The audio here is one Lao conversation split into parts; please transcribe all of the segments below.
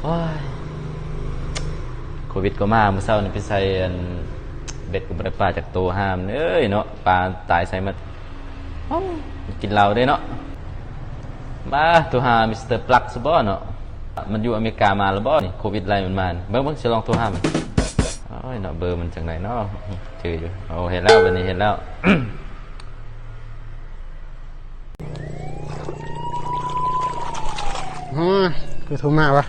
ໂອ້ຍ ໂຄວິດກໍມາ ມື້ເຊົ້ານີ້ໄປໃສ່ອັນເບັດກໍບໍ່ໄດ້ປາຈັກໂຕ ຫາມັນເອີຍເນາະ ປາຕາຍໃສ່ໝົດ. ເອົ້າ ກິນເຫຼົ້າເດ້ເນາະ. ມາໂທຫາມິສເຕີປລັກຊະບໍ່ເນາະ ມັນຢູ່ອາເມລິກາມາແລ້ວບໍ່ນີ້ ໂຄວິດໄລ່ມັນມາ. ເບິ່ງໆ ຊິລອງໂທຫາມັນ. ໂອ້ຍເນາະ ເບີມັນຈັ່ງໃດເນາະ ຈື່ຢູ່. ໂອ້ ເຫັນແລ້ວ ບັດນີ້ເຫັນແລ້ວ. ໂອ້ຍ ຄືໂທມາວະ.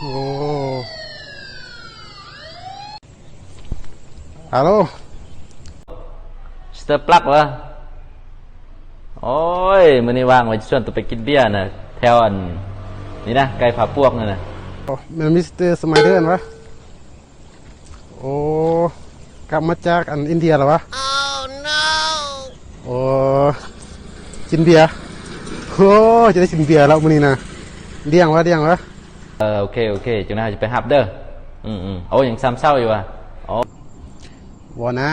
ໂອ້ ຮາໂລ ມິສເຕີປລັກວະ? ໂອ້ຍ ມື້ນີ້ວ່າງບໍ່ ຊິຊວນໂຕໄປກິນເບຍນະ ແຖວອັນນີ້ນະ ໃກ້ຜາປວກນັ້ນນະ. ໂອ້ ແມ່ນມິສເຕີສະໄມເດີຫັ້ນວະ? ໂອ້ ກັບມາຈາກອັນອິນເດຍແລ້ວວະ? ໂອ້ ກິນເບຍ. ໂອ້ ຈະໄດ້ກິນເບຍແລ້ວມື້ນີ້ນະ. ລ້ຽງວະ ລ້ຽງວະ. ເອີ ໂອເຄ ໂອເຄ ຈັ່ງນັ້ນເຮົາຈະໄປຮັບເດີ. ອືມໆ ໂອ້ ຍັງຊາມເຊົ້າຢູ່ວະ? ໂອ້ ບໍ່ນາ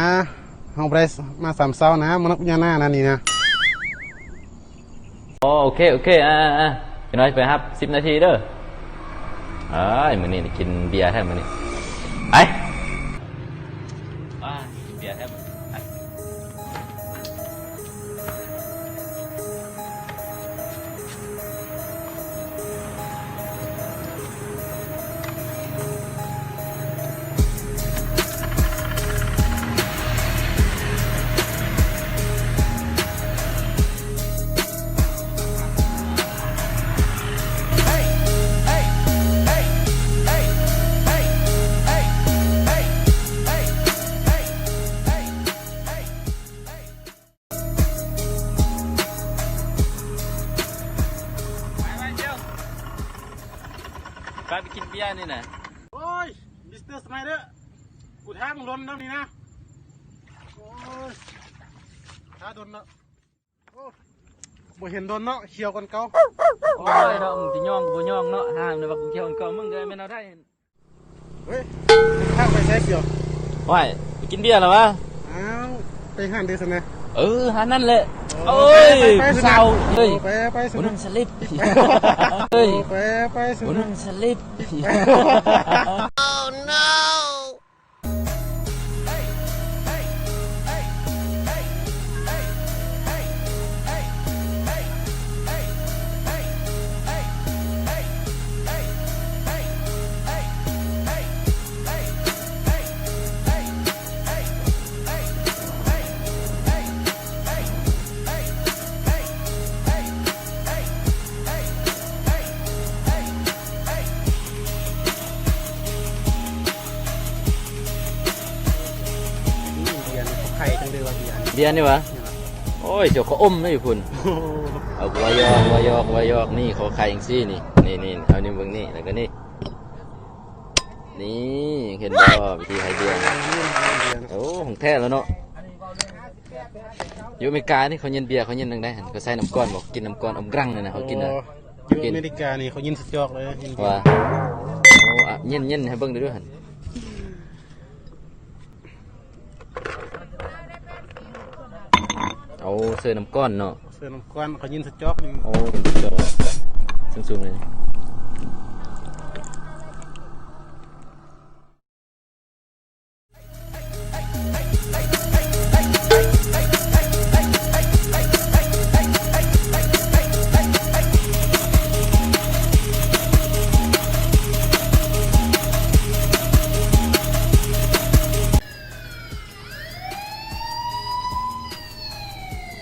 ເຮົາບໍ່ໄດ້ມາຊາມເຊົ້ານະ ມານັບຍານານະນີ້ນະ. ໂອ້ ໂອເຄ ໂອເຄ ອ່າໆ ຈັກໜ້ອຍໄປຮັບ ສິບນາທີເດີ. ເອີຍ ມື້ນີ້ໄດ້ກິນເບຍແທ້ມື້ນີ້ ໄປ. ວ້າ ກິນເບຍແທ້ມື້ນີ້ ໄປ. ໄປ ໄປກິນເບຍນີ້ນະ. ໂອ້ຍ ມິສເຕີສະໄມເດີ ກູຖ້າມຶງດົນແລ້ວນີ້ນະ. ໂອ້ຍ ຖ້າດົນເນາະ. ໂອ້ ບໍ່ເຫັນດົນເນາະ ຂຽວກວ່າເກົ່າ. ໂອ້ຍເນາະ ມຶງຊິຍ້ອງກໍບໍ່ຍ້ອງເນາະ ຫາມະວ່າກູຂຽວກວ່າເກົ່າ. ມຶງກໍແມ່ນເອົາໄດ້. ເຮີ້ຍ ພາໄປໃສຂຽວ? ໂອ້ຍ ໄປກິນເບຍແລ້ວວະ? ອ້າວ ໄປຮ້ານໃດຊັ້ນນະ? ເອີ ຮ້ານນັ້ນແຫຼະ. ໂອ້ຍ ໄປ ໄປ ໄປ ຜູ້ສາວ ເອີຍ ໄປ ໄປ ຜູ້ໜຶ່ງສະລິບ ເອີຍ ໄປ ໄປ ຜູ້ໜຶ່ງສະລິບ. Indian ເຂົາຂາຍຈັ່ງໃດວະ ເບຍນີ້ວະ? ໂອ້ຍ ເຈົ້າຂະອົມເດ້ຢູ່ພຸ້ນ. ເອົາ ວ່າຢອກ ວ່າຢອກ ວ່າຢອກ. ນີ້ເຂົາຂາຍຈັ່ງຊີ້ນີ້ ນີ້ໆ ເອົານີ້ເບິ່ງນີ້ ແລ້ວກໍນີ້ ນີ້ ເຫັນບໍ່ ວິທີຂາຍເບຍ. ໂອ້ ຂອງແທ້ແລ້ວເນາະ. ຢູ່ອາເມລິການີ້ເຂົາເຢັນເບຍ ເຂົາເຢັນຈັ່ງໃດຫັ້ນ? ເຂົາໃສ່ນ້ຳກ້ອນບໍ່? ກິນນ້ຳກ້ອນອົບກຣັງນັ້ນນະ ເຂົາກິນນະ. ໂອ້ ຢູ່ອາເມລິການີ້ເຂົາເຢັນສະຈອກເລີຍ ເຫັນບໍ່? ວ່າ ໂອ້ ອະ ເຢັນໆ ໃຫ້ເບິ່ງດູຫັ້ນ. ເອົາ ເສີນ້ຳກ້ອນເນາະ ເສີນ້ຳກ້ອນ ເຂົາເຢັນສະຈອກນີ້. ໂອ້ ເຢັນສະຈອກ ສູງໆ ເລີຍ.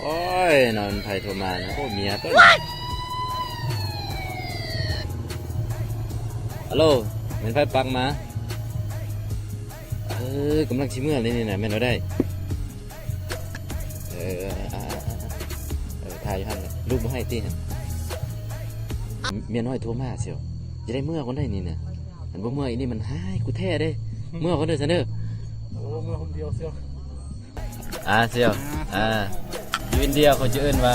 ໂອ້ຍ ເນາະ ມັນໃຜໂທມານະ? ໂອ້ ເມຍຕົວນີ້. ຮັລໂຫຼ ແມ່ນໃຜປັກມາ? ເອີ ກຳລັງຊິເມືອແລ້ວນີ້ນະ ແມ່ນບໍ່ໄດ້. ເອີ ອ່າ ເອີ ຖ່າຍຢູ່ຫັ້ນແຫຼະ. ລູກບໍ່ໃຫ້ຕິຫັ້ນ? ເມຍນ້ອຍໂທມາຊຽວ ຈະໄດ້ເມືອກ່ອນໄດ໋ນີ້ນະ. ຄັນບໍ່ເມືອອີ່ນີ້ມັນຮ້າຍກູແທ້ເດ້. ເມືອກ່ອນເດີຊັ້ນເດີ. ໂອ້ ເມືອຄົນດຽວຊຽວ. ອ່າ ຊຽວ ອ່າ ຢູ່ອິນເດຍເຂົາຈະເອີ້ນວ່າ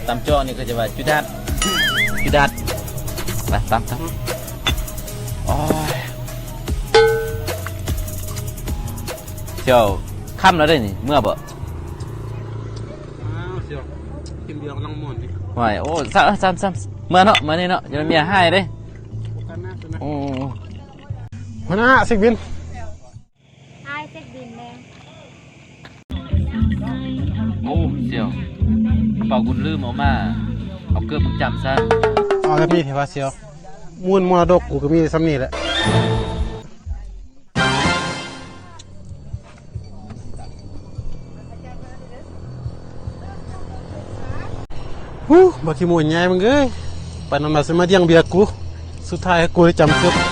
ຕຳຈອກນີ້ເຂົາຈະວ່າ ຈຸດາດ ຈຸດາດ. ໄປ ຕຳ ຕຳ. ໂອ້ຍ ຊຽວ ຄ່ຳແລ້ວເດ້ນີ້ ເມືອບໍ່? ອ້າວ ຊ ກິນເບຍກຳລັງມ່ວນນີ້. ຫວຍ ໂອ້ ຊ້ຳ ຊ້ຳ ຊ້ຳ ເມືອເນາະ ເມືອນີ້ເນາະ ຢ່າແມ່ນເມຍຮ້າຍເດ້. ໂອ້ ຫົວໜ້າ ເຊັກບິນ. ອ້າຍເຊັກບິນແດ່. ໂອ້ ສ່ຽວ ກະເປົາກູລືມເອົາມາ ເອົາເກີບມຶງຈຳຊະ. ເອົາແບບນີ້ເທວະສ່ຽວ ມູນມໍລະດົກກູກະມີສ່ຳນີ້ແຫຼະ. ຫູ ບັກຂີ້ໝູນໃຫຍ່ມຶງເອີຍ ປານນັ້ນມາຊິມາດຽງເບຍກູ ສຸດທ້າຍໃຫ້ກູໄດ້ຈຳເກີບ.